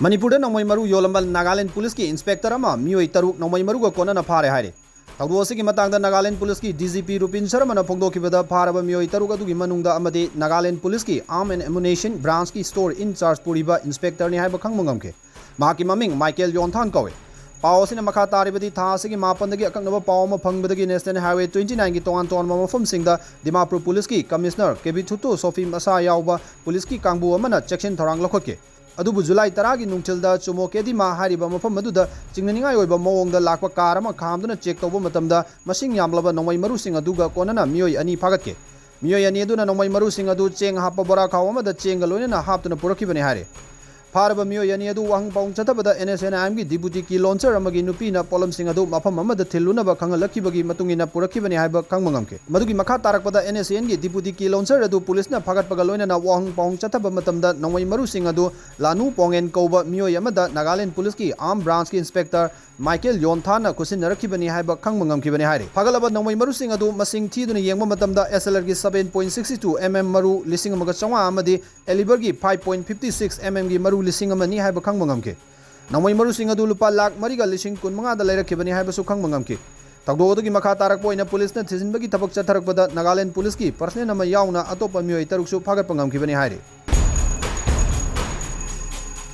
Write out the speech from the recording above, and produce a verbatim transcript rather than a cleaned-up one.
ꯃꯅꯤꯄꯨꯔꯗ ꯅꯣꯡꯃꯩ ꯃꯔꯨ ꯌꯣꯜꯂꯝꯕ ꯅꯥꯒꯥꯂꯦꯟ ꯄꯨꯂꯤꯁꯀꯤ ꯏꯟꯁꯄꯦꯛꯇꯔ ꯑꯃ ꯃꯤꯑꯣꯏ ꯇꯔꯨꯛ ꯅꯣꯡꯃꯩ ꯃꯔꯨꯒ ꯀꯣꯟꯅꯅ ꯐꯥꯔꯦ ꯍꯥꯏꯔꯤ꯫ ꯊꯧꯗꯣꯛ ꯑꯁꯤꯒꯤ ꯃꯇꯥꯡꯗ ꯅꯥꯒꯥꯂꯦꯟ ꯄꯨꯂꯤꯁꯀꯤ ꯗꯤ ꯖꯤ ꯄꯤ ꯔꯨꯄꯤꯟ ꯁꯔꯃꯅ ꯐꯣꯡꯗꯣꯛꯈꯤꯕꯗ, ꯐꯥꯔꯕ ꯃꯤꯑꯣꯏ ꯇꯔꯨꯛ ꯑꯗꯨꯒꯤ ꯃꯅꯨꯡꯗ ꯑꯃꯗꯤ ꯅꯥꯒꯥꯂꯦꯟ ꯄꯨꯂꯤꯁꯀꯤ ꯑꯥꯔꯝ ꯑꯦꯟ ꯑꯦꯃꯨꯅꯦꯁꯟ ꯕ꯭ꯔꯥꯟꯁꯀꯤ ꯁ꯭ꯇꯣꯔ ꯏꯟ ꯆꯥꯔꯖ ꯄꯨꯔꯤꯕ ꯏꯟꯁꯄꯦꯛꯇꯔꯅꯤ ꯍꯥꯏꯕ ꯈꯪꯕ ꯉꯝꯈꯤ꯫ ꯃꯍꯥꯛꯀꯤ ꯃꯃꯤꯡ ꯃꯥꯏꯀꯦꯜ ꯌꯣꯟꯊꯥꯟ ꯀꯧꯏ꯫ ꯄꯥꯎ ꯑꯁꯤꯅ ꯃꯈꯥ ꯇꯥꯔꯤꯕꯗꯤ, ꯊꯥ ꯑꯁꯤꯒꯤ ꯃꯥꯄꯟꯗꯒꯤ ꯑꯀꯛꯅꯕ ꯄꯥꯎ ꯑꯃ ꯐꯪꯕꯗꯒꯤ ꯅꯦꯁꯅꯦꯜ ꯍꯥꯏꯋꯦ ꯇ꯭ꯋꯦꯟꯇꯤ ꯅꯥꯏꯟꯒꯤ ꯇꯣꯉꯥꯟ ꯇꯣꯉꯥꯟꯕ ꯃꯐꯝꯁꯤꯡꯗ ꯗꯤꯃꯥꯄꯨꯔ ꯄꯨꯂꯤꯁꯀꯤ ꯀꯃꯤꯁꯅꯔ ꯀꯦ ꯕꯤ ꯊꯨꯇꯨ ꯁꯣꯐꯤ ꯃꯁꯥ ꯌꯥꯎꯕ ꯄꯨꯂꯤꯁꯀꯤ ꯀꯥꯡꯕꯨ ꯑꯃꯅ ꯆꯦꯛꯁꯤꯟ ꯊꯧꯔꯥꯡ ꯂꯧꯈꯠꯈꯤ꯫ ꯑꯗꯨꯕꯨ ꯖꯨꯂꯥꯏ ꯇꯔꯥꯒꯤ ꯅꯨꯡꯊꯤꯜꯗ ꯆꯨꯃꯣꯀꯦꯗꯤꯃꯥ ꯍꯥꯏꯔꯤꯕ ꯃꯐꯝ ꯑꯗꯨꯗ ꯆꯤꯡꯅꯅꯤꯡꯉꯥꯏ ꯑꯣꯏꯕ ꯃꯑꯣꯡꯗ ꯂꯥꯛꯄ ꯀꯥꯔ ꯑꯃ ꯈꯥꯝꯗꯨꯅ ꯆꯦꯛ ꯇꯧꯕ ꯃꯇꯝꯗ ꯃꯁꯤꯡ ꯌꯥꯝꯂꯕ ꯅꯣꯡꯃꯩ ꯃꯔꯨꯁꯤꯡ ꯑꯗꯨꯒ ꯀꯣꯟꯅꯅ ꯃꯤꯑꯣꯏ ꯑꯅꯤ ꯐꯥꯒꯠꯈꯤ꯫ ꯃꯤꯑꯣꯏ ꯑꯅꯤ ꯑꯗꯨꯅ ꯅꯣꯡꯃꯩ ꯃꯔꯨꯁꯤꯡ ꯑꯗꯨ ꯆꯦꯡ ꯍꯥꯞꯄ ꯕꯣꯔꯥ ꯈꯥꯎ ꯑꯃꯗ ꯆꯦꯡꯒ ꯂꯣꯏꯅꯅ ꯍꯥꯞꯇꯨꯅ ꯄꯨꯔꯛꯈꯤꯕꯅꯤ ꯍꯥꯏꯔꯤ꯫ ꯐꯥꯔꯕ ꯃꯤꯑꯣꯏ ꯑꯅꯤ ꯑꯗꯨ ꯋꯥꯍꯪ ꯄꯥꯎꯍꯪ ꯆꯠꯊꯕꯗ ꯑꯦꯟ ꯑꯦꯁ ꯑꯦꯟ ꯑꯥꯏ ꯑꯦꯝꯒꯤ ꯗꯤꯄꯨꯇꯤ ꯀꯤ ꯂꯣꯟꯆꯔ ꯑꯃꯒꯤ ꯅꯨꯄꯤꯅ ꯄꯣꯠꯂꯝꯁꯤꯡ ꯑꯗꯨ ꯃꯐꯝ ꯑꯃꯗ ꯊꯤꯜꯂꯨꯅꯕ ꯈꯪꯍꯜꯂꯛꯈꯤꯕꯒꯤ ꯃꯇꯨꯡ ꯏꯟꯅ ꯄꯨꯔꯛꯈꯤꯕꯅꯤ ꯍꯥꯏꯕ ꯈꯪꯕ ꯉꯝꯈꯤ꯫ ꯃꯗꯨꯒꯤ ꯃꯈꯥ ꯇꯥꯔꯛꯄꯗ ꯑꯦꯟ ꯑꯦꯁ ꯑꯦꯟꯒꯤ ꯗꯤꯄꯨꯇꯤ ꯀꯤ ꯂꯣꯟꯆꯔ ꯑꯗꯨ ꯄꯨꯂꯤꯁꯅ ꯐꯥꯒꯠꯄꯒ ꯂꯣꯏꯅꯅ ꯋꯥꯍꯪ ꯄꯥꯎꯍꯪ ꯆꯠꯊꯕ ꯃꯇꯝꯗ ꯅꯣꯡꯃꯩ ꯃꯔꯨꯁꯤꯡ ꯑꯗꯨ ꯂꯥꯅꯨ ꯄꯣꯡꯉꯦꯟ ꯀꯧꯕ ꯃꯤꯑꯣꯏ ꯑꯃꯗ ꯅꯥꯒꯥꯂꯦꯟ ꯄꯨꯂꯤꯁꯀꯤ ꯑꯥꯔꯝ ꯕ꯭ꯔꯥꯟꯁꯀꯤ ꯏꯟꯁꯄꯦꯛꯇꯔ ꯃꯥꯏꯀꯦꯜ ꯌꯣꯟꯊꯥꯟꯅ ꯈꯨꯠꯁꯤꯟꯅꯔꯛꯈꯤꯕꯅꯤ ꯍꯥꯏꯕ ꯈꯪꯕ ꯉꯝꯈꯤꯕꯅꯤ ꯍꯥꯏꯔꯤ꯫ ꯐꯥꯒꯠꯂꯕ ꯅꯣꯡꯃꯩ ꯃꯔꯨꯁꯤꯡ ꯑꯗꯨ ꯃꯁꯤꯡ ꯊꯤꯗꯨꯅ ꯌꯦꯡꯕ ꯃꯇꯝꯗ ꯑꯦꯁ L ꯑꯥꯔꯒꯤ seven point six two M M ꯃꯔꯨ ꯂꯤꯁꯤꯡ ꯑꯃꯒ ꯆꯥꯝꯃꯉꯥ ꯑꯃꯗꯤ ꯑꯦꯂꯤꯕꯔꯒꯤ five point fifty six M M ꯒꯤ ꯃꯔꯨ ꯂꯤꯁꯤꯡ ꯑꯃꯅꯤ ꯍꯥꯏꯕ ꯈꯪꯕ ꯉꯝꯈꯤ꯫ ꯅꯣꯡꯃꯩ ꯃꯔꯨꯁꯤꯡ ꯑꯗꯨ ꯂꯨꯄꯥ ꯂꯥꯈ ꯃꯔꯤꯒ ꯂꯤꯁꯤꯡ ꯀꯨꯟꯃꯉꯥꯗ ꯂꯩꯔꯛꯈꯤꯕꯅꯤ ꯍꯥꯏꯕꯁꯨ ꯈꯪꯕ ꯉꯝꯈꯤ꯫ ꯊꯧꯗꯣꯛ ꯑꯗꯨꯒꯤ ꯃꯈꯥ ꯇꯥꯔꯛꯄ ꯑꯣꯏꯅ ꯄꯨꯂꯤꯁꯅ ꯊꯤꯖꯤꯟꯕꯒꯤ ꯊꯕꯛ ꯆꯠꯊꯔꯛꯄꯗ ꯅꯥꯒꯥꯂꯦꯟ ꯄꯨꯂꯤꯁꯀꯤ ꯄꯔꯁꯅꯦꯜ ꯑꯃ ꯌꯥꯎꯅ ꯑꯇꯣꯞꯄ ꯃꯤꯑꯣꯏ ꯇꯔꯨꯛꯁꯨ ꯐꯥꯒꯠꯄ ꯉꯝꯈꯤꯕꯅꯤ ꯍꯥꯏꯔꯤ꯫